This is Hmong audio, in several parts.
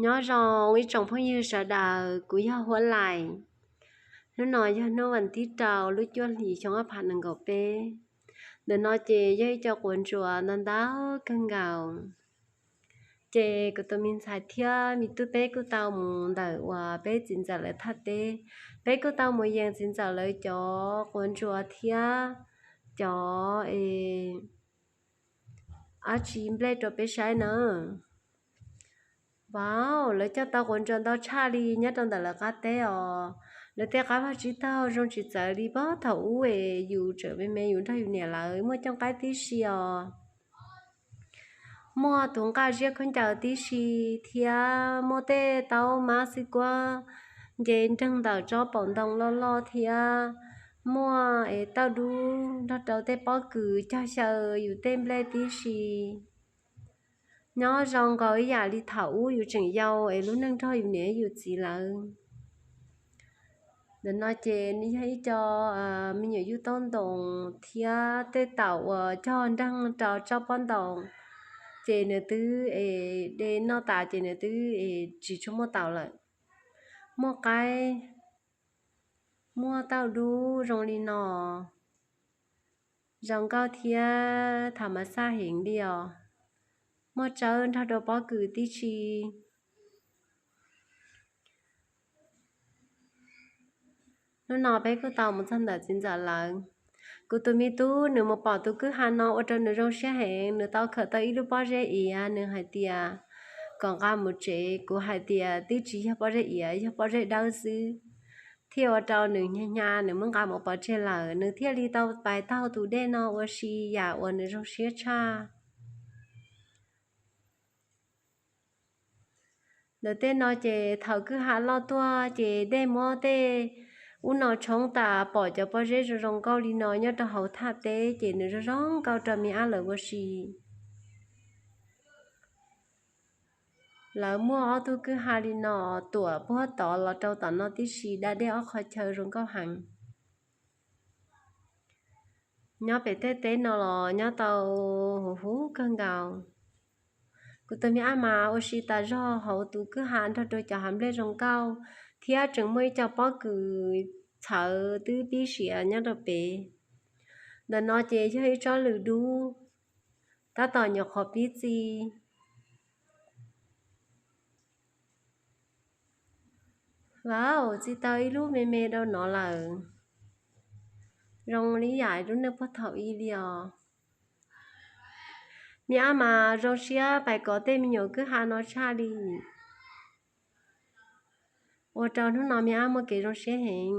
Nyob zoo ib tsoom phooj ywg sawv daws, kuv yog Huab Lais. Hnub no yog hnub vas thib rau lub cuaj hlis xyoo ob phav nees nkaum peb. Ntawm no ces yog ib co quav ntsuas ntau ntau kawg nkaus. Ces kuv tus me ntxhais thiab me tub peb kuj tau mus ntawm uas peb txiv ntxawm lawv thaj teb. Peb kuj tau mus yees txiv ntxawm lawv cov quav ntsuas thiab cov dab tsi nplej rau peb saib na. Vauv, lawv coj tau quav ntsuas ntau tshaj li nyob rau ntawm lawv qab teb os. Lawv tej qab vaj tsib taug zoo tsis txawv li puag thaum ub es yus tseem me me yus nrog yus niam lawv muaj cooj qaib tib si os. Muaj tus nqaj ziab khaub ncaws tib si thiab muaj tej taub mab xwb kuab nce nreeg ntawm tsob paum ntoo loj loj thiab muaj es tauj dub nrog rau tej pob kws cog xyaw yus tej nplej tib si. Nyob zoo nkaus ib yam li thaum ub yus tseem yau es lub neej nrog yus niam yus txiv lawv. Ntawm no ces nws yog ib co me nyuam yub taub ntoos thiab tej taum uas cog nreeg rau tsob pob ntoos, ces nws twb es de noj tas ces nws twb es tsis tshua muaj taum lawm. Muaj qaib, muaj tauj dub zoo li no, zoo nkauj thiab tham mas xaj heev li os. Muaj tsawb nrog rau pob kws tib si. Hnub no peb kuj tau mus txog ntawm txiv ntxawm lawv. Kuv tus me tub nws mus pom tus kwj ha no ua rau nws zoo siab heev, nws tau khawm tau ib lub pob zeb iav, nws hais tias kom nqa mus tsev. Kuv hais tias twb tsis yog pob zeb iav, yog pob zeb dawb xwb, thiaj ua rau nws hnyav hnyav, nws muab nqa mus pov tseg lawm, nws thiaj li tau pais taug tus dej no ua si yam uas nws zoo siab tshaj. Ntawm tej no ces thaum kwj ha loj tuaj ces dej muab tej ub no tshoob tas pom cov pob zeb zoo zoo nkauj li no nyob rau hauv thaj teb ces nws zoo zoo nkauj rau me ab lawv ua si. Lawv muaj ob tug kwj ha li no tuam puag tod los rau tom no tib si, da dej ob qhov chaw zoo nkauj heev. Nyob pem tej teb no los nyob tau huv huv kawg nkaus. Kuv tus me ab mas ua si tas zog hauv tus kwj ha nrog rau cov hav nplej zoo nkauj, thiab tseem muaj ib co pob kws txhawv twb pib siav nyob rau pem. Ntawm no ces yog ib tsob lws dub, tab tom nyuam qhuav pib txi. Vauv, txi tau ib lub me me rau no lawm. Zoo li yam lub neej puag thaum ub li os. Me ab mas zoo siab pais kov tej me nyuam kwj ha no tshaj li. Ua rau hnub no me ab muaj kev zoo siab heev.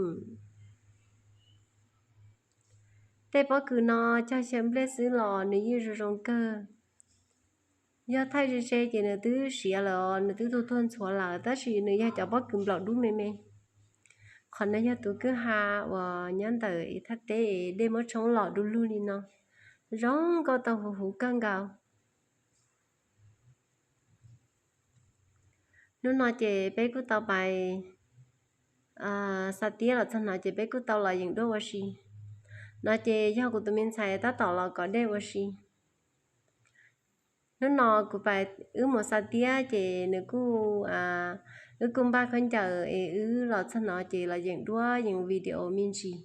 Tej pob kws no cog xyaw nplej xwb los nws yeej zoo zoo kawg. Yog thaij ze ze ces nws twb siav lawm, nws twb tuag tuag ntxhuav lawm, tab sis nws yog cov pob kws nplaum dub me me. Qhov no yog tus kwj ha uas nyob ntawm ib thaj teb es dej muab tshoob los du lug li no, zoo nkauj tau huv huv kawg nkaus. Hnub no ces peb kuj tau pais xa tiab los txog no ces peb kuj tau los yeem duab ua si. No ces yog kuv tus me ntxhais tab tom los kov dej ua si. Hnub no kuv pais wb mus xa tiab ces nws kuj, wb kuj npaj khaub ncaws es wb los txog no ces los yeem duab yeem video me ntsis.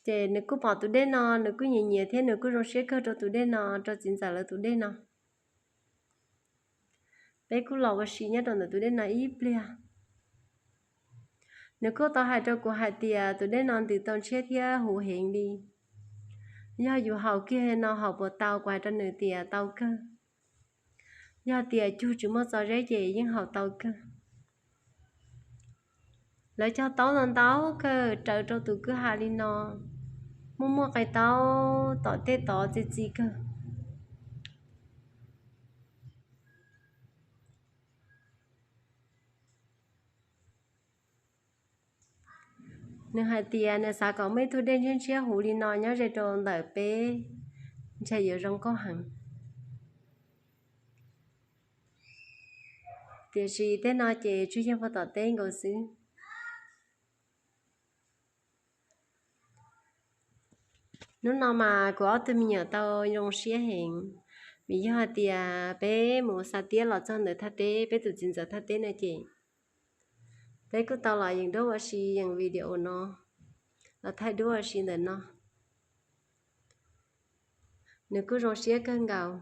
Ces nws kuj pom tus dej no nws kuj nyiam nyiam thiab nws kuj zoo siab kawg rau tus dej no, rau txiv ntxawm lawv tus dej no. Peb kuj los ua si nyob rau ntawm tus dej no ib pliag. Nws kuj tau hais rau kuv hais tias tus dej no ntws tau ntshiab thiab huv heev li. Yog yus haus kiag no haus puas tau, kuv hais rau nws tias tau kawg. Yog tias cug tsis muaj txo zeb ces yeej haus tau kawg. Lawv cog taub ntau ntau kawg raws rau tus kwj ha li no, muaj muaj qee taub tom tej tod txi txiv kawg. Nws hais tias nws xav kom muaj ib tug dej ntshiab ntshiab huv li no nyob ze rau ntawm peb, ntshe yuav zoo nkauj heev. Tiam sis tej no ces tsuas yog puag tom teb nkaus xwb. Hnub no mas kuv ob tug me nyuam tau zoo siab heev, vim yog hais tias peb mus xa tiab los txog ntawm thaj teb, peb tus txiv ntxawm thaj teb no ces peb kuj tau los yeem duab ua si, yeem video no, los thaij duab ua si ntawm no. Nws kuj zoo siab kawg nkaus.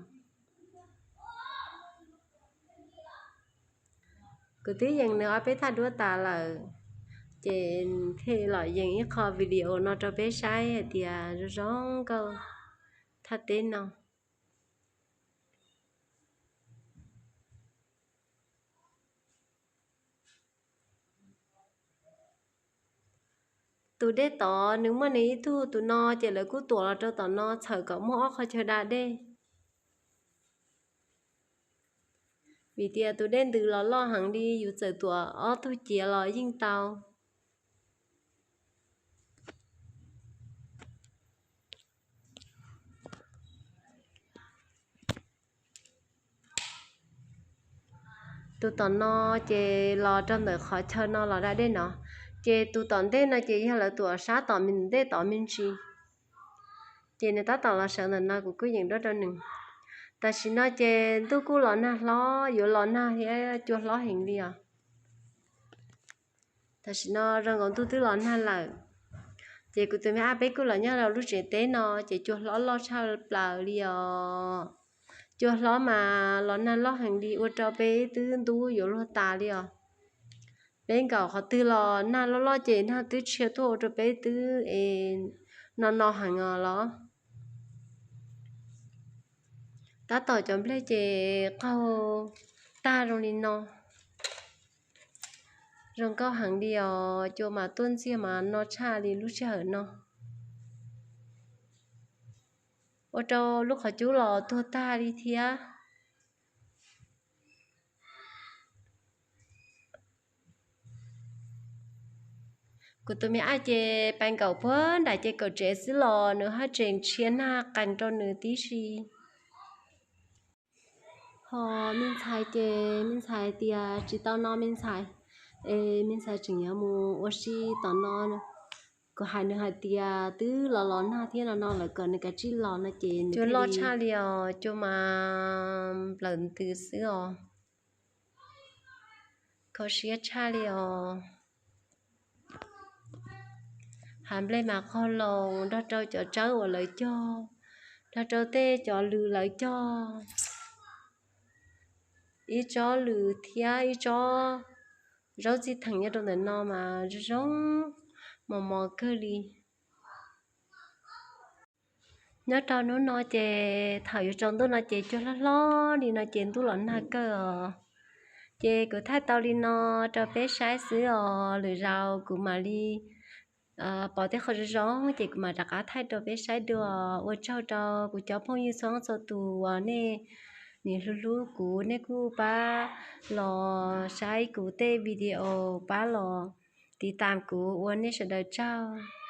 Kuv twb yeem nws ob peb thaj duab tas lawm, ces thiaj los yeem ib qho video no rau peb saib hais tias zoo zoo nkauj thaj teb no. Tus dej tod nws muaj nws ib tug, tus no ces lawv kuj tuam los rau tom no txhawm kom muaj ob qhov chaw da dej. Vim tias tus dej ntws los loj heev li, yus txawm tuam ob tug ciav los yeej tau. Tus tom no ces los rau ntawm qhov chaw no los da dej no, ces tus tom ntej no ces yog lawv tuam sab tom ntej tod me ntsis, ces nws tab tom los sawv ntawm no, kuv kuj yeem duab rau nws. Tam sim no ces ntuj kuj los nag hlob, yuav los nag thiab, cua hlob heev li os. Tam sim no zoo nkaus ntuj twb los nag lawm, ces kuv tus me ab peb kuj los nyob rau lub tsev teb no ces cua hlob loj tshaj plaws li os. Cua hlob mas los nag loj heev li ua rau peb twb ntub yuav luag tas li os. Peb nkaum qhov twg los nag loj loj ces nag twb tshia tuaj ua rau peb twb es no no heev os los. Tab tom cov nplej ces qaug tag zoo li no. Zoo nkauj heev li os, cua mas tuaj ntxiag mas no tshaj li lub sij hawm no. Ua rau lub qhov cub los tuag tag li thiab. Kuv tus me ab ces pais nkaum puag nram ces kaum tsev xwb los nws haj tseem tshia nag qees rau nws tib si. Ho me ntxhais ces me ntxhais tias tsis tau no me ntxhais, es me ntxhais tseem yuav mus ua si tom no. Kuv hais nws hais tias twb los los nag thiab no no lawm kom nws kav tsij los no ces cua loj tshaj li os, cua mas nplawm ntws xwb os. Kho siab tshaj li os. Hav nplej mas qaug loo, nrog rau cov tsawb uas lawv cog, nrog rau tej cov lws lawv cog, ib tsob lws thiab ib tsob zaub txij theem nyob rau ntawm no mas zoo zoo mos mos kawg li. Nyob rau hnub no ces thaum yuav tsaus ntuj no ces cua hlob hlob li no ces ntuj los nag kawg os. Ces kuv thaij tau li no rau peb saib xwb os, lwm zaus kuv mam li pom tej qhov zoo zoo ces kuv mam rov qab thaij rau peb saib dua. Ua tsaug rau kuv cov phooj ywg txhua txhua tus uas nej nim hlub hlub kuv, nej kuj pab los saib kuv tej video, pab los tiv tam kuv, ua nej sawv daws tsaug.